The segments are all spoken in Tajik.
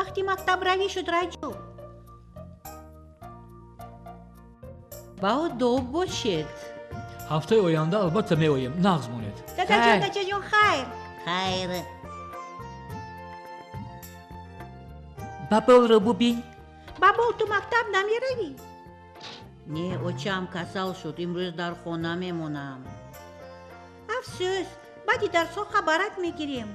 Вақти мактабравӣ шуд, Раҷу. Баодоб бошед. Ҳафтаи оянда албатта меоем. Нағз монед. Дадаҷон, дачаҷон, хайр. Хайр. Баболро бубин. Бабол, ту мактаб намеравӣ? Не, очаам касал шуд, имрӯз дар хона мемонам. Афсӯс, баъди дарсҳо хабарат мегирем.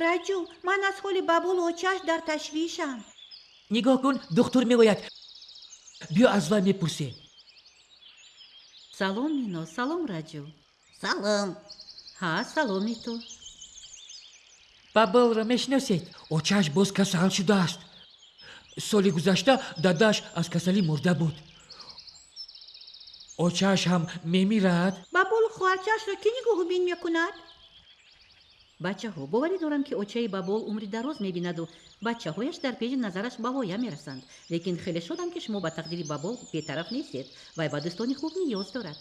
Раҷу, ман аз ҳоли Баболу очааш дар ташвишам. Нигоҳ кун, духтур меояд. Биё аз вай мепурсем. Салом, Мино, салом, Раҷу. Салом. Ҳа, саломи ту. Баболро мешиносед? Очааш боз касал шудааст. Соли гузашта дадаш аз касалӣ мурда буд. Очааш ҳам мемирад. Баболу хоҳарчаашро кӣ нигоҳубин мекунад? Бачаҳо, боварӣ дорам, ки очаи Бабол умри дароз мебинаду бачаҳояш дар пеши назараш ба воя мерасанд. Лекин хеле шодам, ки шумо ба тақдири Бабол бетараф нестед. Вай ба дӯстони хуб ниёз дорад.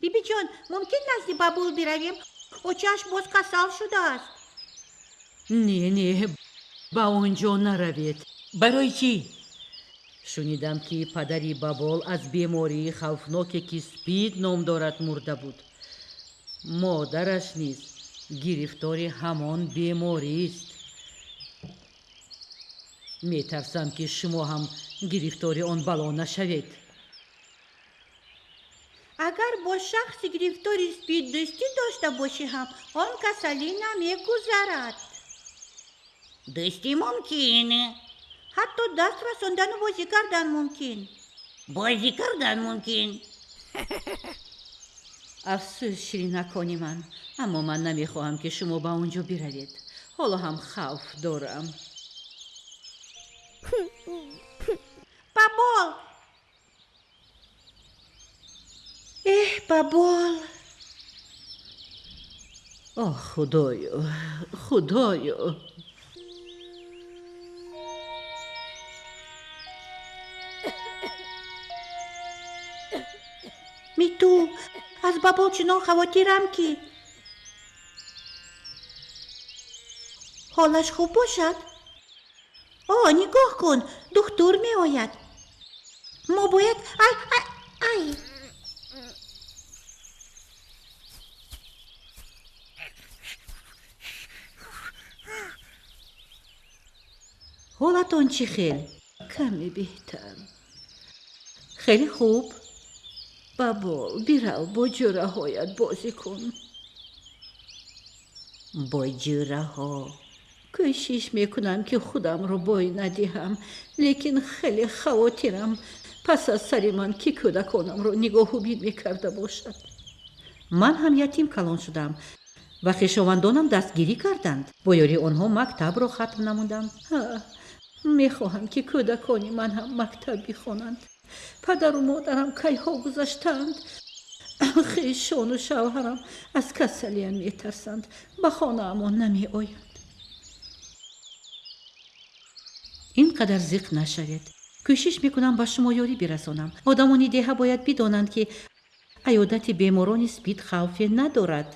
Бибиҷон, мумкин назди Бабол биравем? Очааш боз касал шудааст. Не, не, ба он ҷо наравед. Барои чӣ? Шунидам, ки падари Бабол аз бемории хавфноке, ки спид ном дорад, мурда буд. Модараш низ гирифтори ҳамон беморист. Метарсам, ки шумо ҳам гирифтори он бало нашавед. Агар бо шахси гирифтори спид дӯстӣ дошта бошӣ ҳам, он касалӣ намегузарад. Дӯстӣ мумкин. Ҳатто даст расондану бозӣ кардан мумкин. Бозӣ кардан мумкин. Афсӯс, ширинакони ман, аммо ман намехоҳам, ки шумо ба он ҷо биравед. Ҳоло ҳам хавф дорам. Бабол! Эҳ, Бабол! Оҳ, худоё, худоё! Миту, аз Бабол чунон хавотирам, ки ҳолаш хуб бошад. О, нигоҳ кун, духтур меояд. Мо бояд ай, ай, ай! Ҳолатон чӣ хел? Каме беҳтар. Хеле хуб. Бабол, бирав, бо ҷӯраҳоят бозӣ кун. Бо ҷӯраҳо. Кӯшиш мекунам, ки худамро бой надиҳам, лекин хеле хавотирам. Пас аз сари ман кӣ кӯдаконамро нигоҳубин мекарда бошад? Ман ҳам ятим калон шудам ва хешовандонам дастгирӣ карданд. Бо ёрии онҳо мактабро хатм намудам. Мехоҳам, ки кӯдакони ман ҳам мактаб бихонанд. Падару модарам кайҳо гузаштаанд. Хешону шавҳарам аз касалиам метарсанд, ба хонаамон намеоянд. Ин қадар зиқ нашавед. Кӯшиш мекунам ба шумо ёрӣ бирасонам. Одамони деҳа бояд бидонанд, ки аёдати беморони спид хавфе надорад.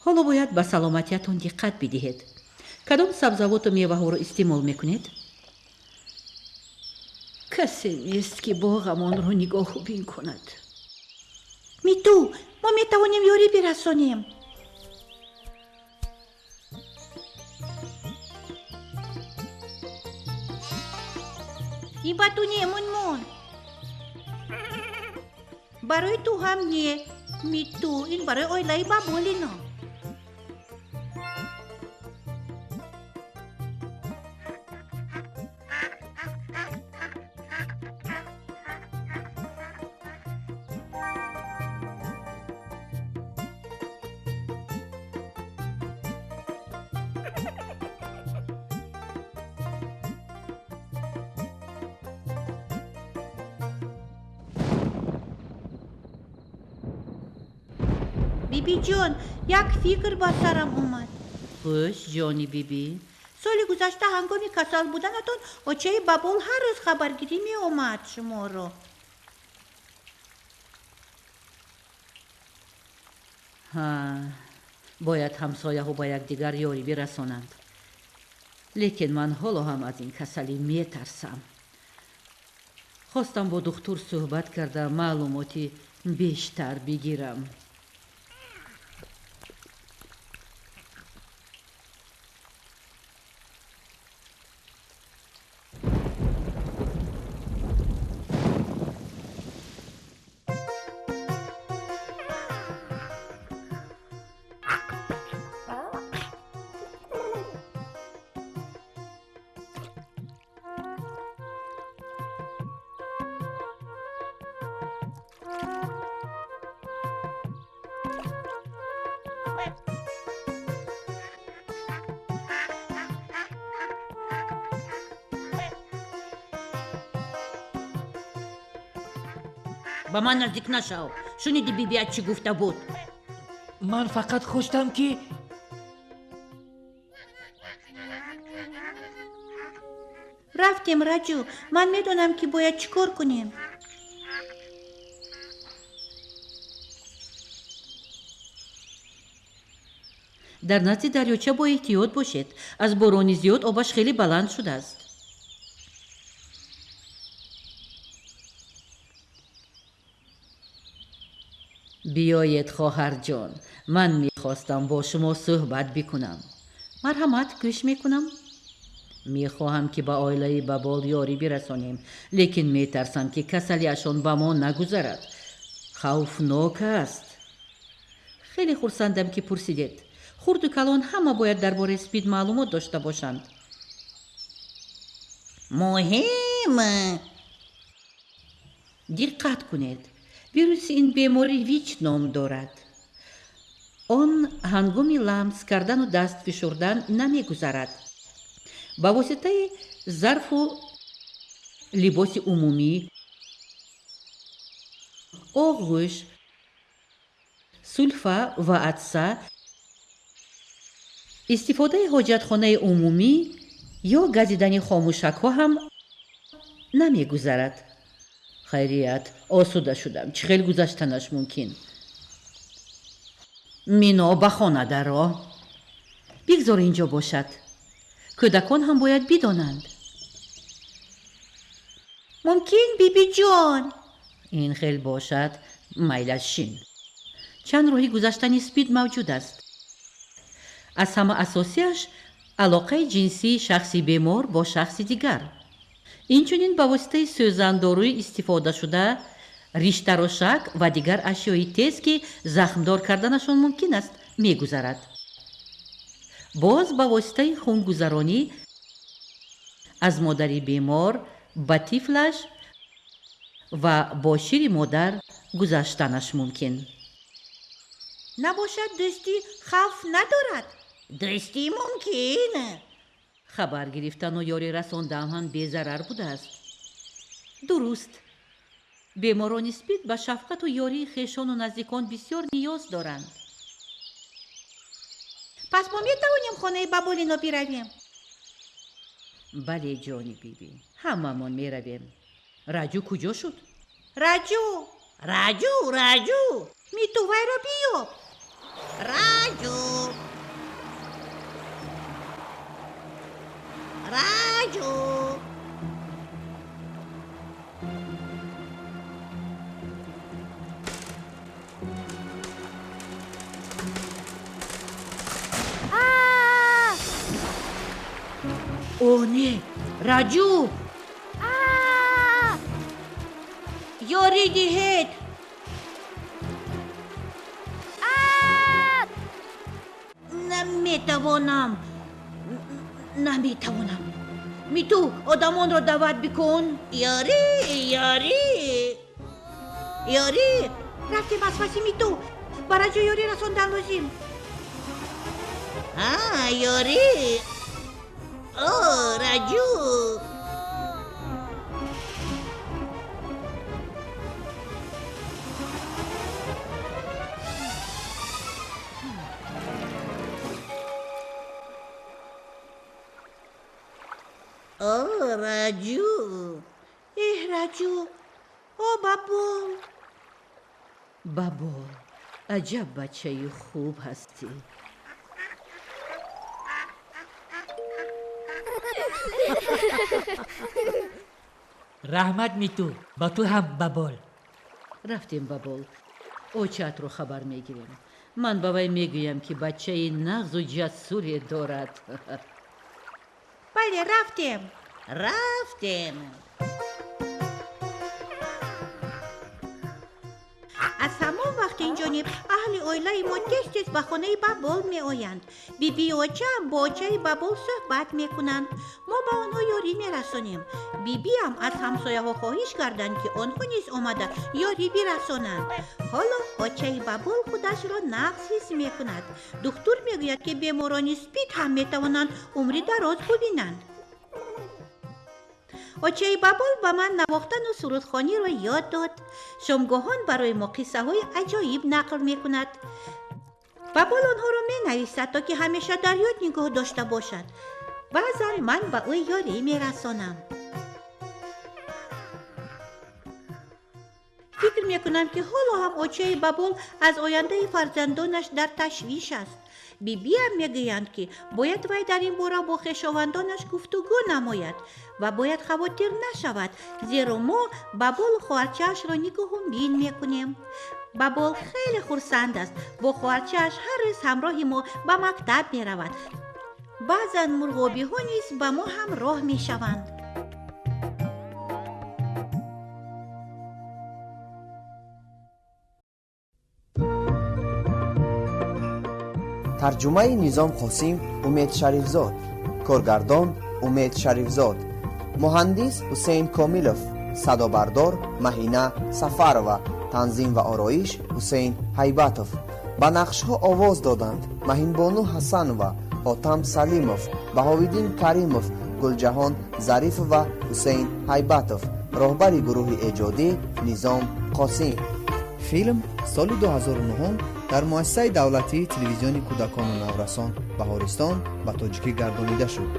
Ҳоло бояд ба саломатиятон диққат бидиҳед. Кадом сабзавоту меваҳоро истеъмол мекунед? Касе нест, ки боғамонро нигоҳубин кунад. Миту, мо метавонем ёрӣ бирасонем. Ин ба ту не, Мунмун. Барои ту ҳам не, Миту, ин барои оилаи Баболино. Бибиҷон, як фикр ба сарам омад. Хуш, ҷони бибӣ. Соли гузашта ҳангоми касал буданатон очаи Бабол ҳар рӯз хабаргирӣ меомад шуморо. Ҳа, бояд ҳамсояҳо ба якдигар ёрӣ бирасонанд. Лекин ман ҳоло ҳам аз ин касалӣ метарсам. Хостам бо духтур суҳбат карда маълумоти бештар бигирам. Ба ман наздик нашав. Шуниди бибият чӣ гуфта буд? Ман фақат хостам ки Рафтем, Раҷу. Ман медонам, ки бояд чӣ кор кунем. Дар назди дарёча бо эҳтиёт бошед. Аз борони зиёд обаш хеле баланд шудааст. Биёед, хоҳарҷон, ман мехостам бо шумо суҳбат бикунам. Марҳамат, гӯш мекунам. Мехоҳам, ки ба оилаи Бабол ёрӣ бирасонем, лекин метарсам, ки касалиашон ба мо нагузарад. Хавфнок аст. Хеле хурсандам, ки пурсидед. Хурду калон ҳама бояд дар бораи спид маълумот дошта бошанд. Муҳим. Диққат кунед. Вируси ин беморӣ ВИЧ ном дорад. Он ҳангоми ламс кардану даст фишурдан намегузарад. Ба воситаи зарфу либоси умумӣ, оғӯш, сулфа ва атса, истифодаи ҳоҷатхонаи умумӣ ё газидани хомӯшакҳо ҳам намегузарад. Хайрият, осуда шудам. Чӣ хел гузаштанаш мумкин? Мино, ба хона даро. Бигзор инҷо бошад. Кӯдакон ҳам бояд бидонанд. Мумкин, бибиҷон. Ин хел бошад, майлаш шин. Чанд роҳи гузаштани спид мавҷуд аст. Аз ҳама асосиаш алоқаи ҷинсии шахси бемор бо шахси дигар. Инчунин ба воситаи сӯзандоруи истифодашуда, риштарошак ва дигар ашёи тез, ки захмдор карданашон мумкин аст, мегузарад. Боз ба воситаи хунгузаронӣ аз модари бемор ба тифлаш ва бо шири модар гузаштанаш мумкин. Набошад, дӯстӣ хавф надорад? Дӯстӣ мумкин. Хабар гирифтану ёрӣ расондан ҳам безарар будааст. Дуруст. Беморони спид ба шафқату ёрии хешону наздикон бисёр ниёз доранд. Пас мо метавонем хонаи Баболино биравем? Бале, ҷони бибӣ, ҳамамон меравем. Раҷу куҷо шуд? Раҷу! Раҷу, Раҷу! Миту, вайро биёб! Раҷу! Раҷу! О, не! Раҷу! Ёрӣ диҳед! Наметавонам. Наметавонам. Миту, одамонро даъват бикун. Ёрӣ, ёрӣ, ёрӣ. Рафтем аз паси Миту. Ба Раҷу ёрӣ расондан лозим. Ҳа, ёрӣ. О, Раҷу. Раҷу. Эҳ, Раҷу, о Бабол. Бабол, аҷаб бачаи хуб ҳастӣ. Раҳмат, Миту, ба ту ҳам, Бабол. Рафтем, Бабол, очаатро хабар мегирем. Ман ба вай мегӯям, ки бачаи нағзу ҷасуре дорад. Бале, рафтем. Рафтем. Аз ҳамон вақт инҷониб аҳли оилаи мо тез-тез ба хонаи Бабол меоянд. Бибию очаам бо очаи Бабол суҳбат мекунанд. Мо ба онҳо ёрӣ мерасонем. Бибиам аз ҳамсояҳо хоҳиш карданд, ки онҳо низ омада ёрӣ бирасонанд. Ҳоло очаи Бабол худашро нағз ҳис мекунад. Духтур мегӯяд, ки беморони спид ҳам метавонанд умри дароз бубинанд. Очаи Бабол ба ман навохтану сурудхониро ёд дод. Шомгоҳон барои мо қиссаҳои аҷоиб нақл мекунад. Бабол онҳоро менависад, то ки ҳамеша дар ёд нигоҳ дошта бошад. Баъзан ман ба ӯ ёрӣ мерасонам. Фикр мекунам, ки ҳоло ҳам очаи Бабол аз ояндаи фарзандонаш дар ташвиш аст. Бибиам мегӯянд, ки бояд вай дар ин бора бо хешовандонаш гуфтугӯ намояд ва бояд хавотир нашавад, зеро мо Баболу хоҳарчаашро нигоҳу бин мекунем. Бабол хеле хурсанд аст. Бо хоҳарчааш ҳар рӯз ҳамроҳи мо ба мактаб меравад. Баъзан мурғобиҳо низ ба мо ҳамроҳ мешаванд. Тарҷумаи Низом Қосим, Умед Шарифзод. Коргардон Умед Шарифзод, муҳандис Ҳусейн Комилов, садобардор Маҳина Сафарова, танзим ва ороиш Ҳусейн Ҳайбатов. Ба нақшҳо овоз доданд: Маҳинбону Ҳасанова, Ҳотам Салимов, Баҳовиддин Каримов, Гулҷаҳон Зарифова, Ҳусейн Ҳайбатов. Роҳбари гурӯҳи эҷодӣ Низом Қосим. Филм соли 2009 дар муассисаи давлатии телевизиони кӯдакону наврасон «Баҳористон» ба тоҷикӣ гардонида шуд.